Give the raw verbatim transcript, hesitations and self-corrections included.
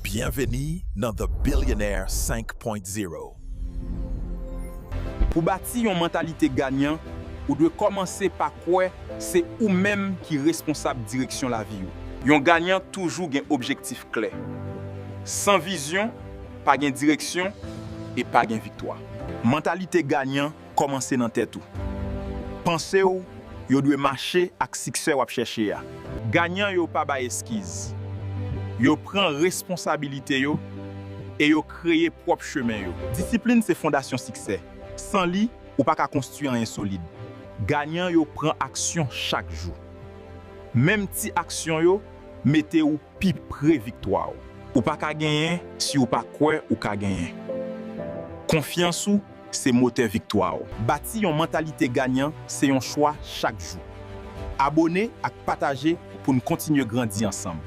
Byenveni nan The Billionaire cinq point zéro. Pou bati yon mantalite ganyan, ou dwe kòmanse pa kwè se ou menm ki responsab direksyon lavi w. Yon ganyan toujou gen objektif klè. San vizyon, pa gen direksyon e pa gen viktwa. Mantalite ganyan kòmanse nan tèt ou. Panse w yo dwe mache ak siksè w ap chèche a. Ganyan yo pa bay eskiz. Yo pran responsabilite yo e yo kreye pwòp chemen yo. Disiplin se fondasyon siksè. San li, ou pa ka konstwi anyen solid. Ganyan yo pran aksyon chak jou. Menm ti aksyon yo mete w pi pre viktwa w. Ou pa ka genyen si w pa kwè ou ka genyen. Konfyans ou se motè viktwa w. Bati yon mantalite ganyan se yon chwa chak jou. Abone ak pataje pou n kontinye grandi ansanm.